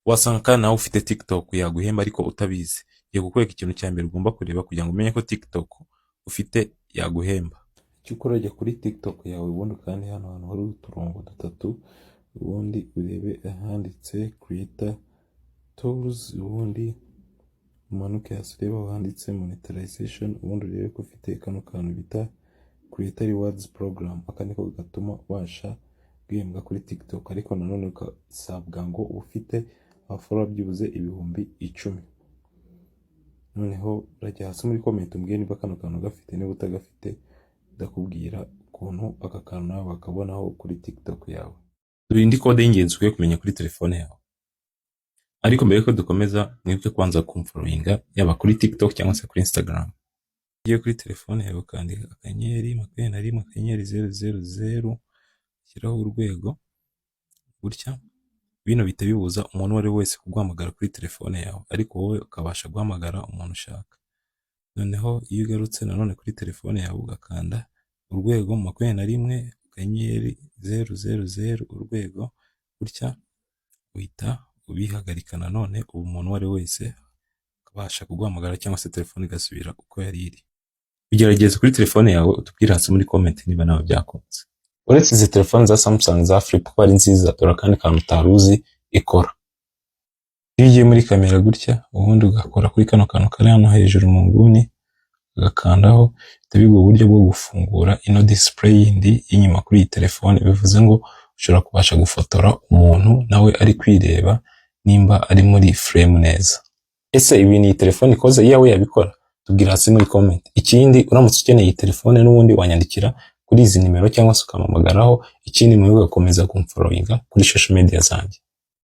Wasanga kandi nawe ufite TikTok yaguhemba ariko utabizi. Ngiye kukwereka ikintu cya mbere ugomba kureba kugira ngo umenye ko TikTok ufite yaguhemba. Icyo ukora, ujya kuri TikTok yawe, ubundi kandi hano hantu hari uturongo dutatu, ubundi urebe ahanditse "Creator Tools", ubundi umanuke hasi urebe aho handitse "Monetization", ubundi urebe ko ufite kano kantu bita "Creator Rewards Program". Aka niko gatuma ubasha guhembwa kuri TikTok, ariko nanone ugasabwa ngo uba ufite abafollower byibuze 10,000. Noneho urajya hasi muri comment umbwire niba kano kantu gafite. Niba utagafite, ndakubwira ukuntu aka kantu nawe wakabonaho kuri TikTok yawe. Dore indi kode y'ingenzi ukwiye kumenya kuri telefone yawe. Ariko mbere yuko dukomeza, mwibuke kubanza kumfollowinga yaba kuri TikTok cyangwa se kuri Instagram. Ugiye kuri telefone yawe, ukandika *21*000 ushyiraho urwego gutya. Bino bihita bibuza umuntu uwo ari we wese kuguhamagara kuri telefone yawe, ariko wowe ukabasha guhamagara umuntu ushaka. Noneho iyo ugarutse nanone kuri telefone yawe, ugakanda #21*000# gutya, uhita ubihagarika nanone, ubu umuntu uwo ari we wese akabasha kuguhamagara cyangwa se telefone igasubira uko yari iri. Bigerageze kuri telefone yawe, utubwire hasi muri comment niba nawe byakunze. Uretse izi telefone za Samsung za flip ko ari nziza, dore akandi kantu utari uzi ikora. Iyo ugiye muri kamera gutya, ubundi ugakora kuri kano kantu kari hano hejuru mu nguni, ugakandaho, bihita biguha uburyo bwo gufungura ino display yindi y'inyuma kuri iyi telefone. Bivuze ngo ushobora kubasha gufotora umuntu nawe ari kwireba nimba ari muri frame neza. Ese ibintu iyi telefone ikoze, iyawe yabikora? Tubwira hasi muri comment. Ikindi, uramutse ukeneye iyi telefone, n'ubundi wanyandikira kuri izi nimero cyangwa se ukampamagaraho. Ikindi, mwibuke gukomeza kumfollowinga kuri social media zanjye.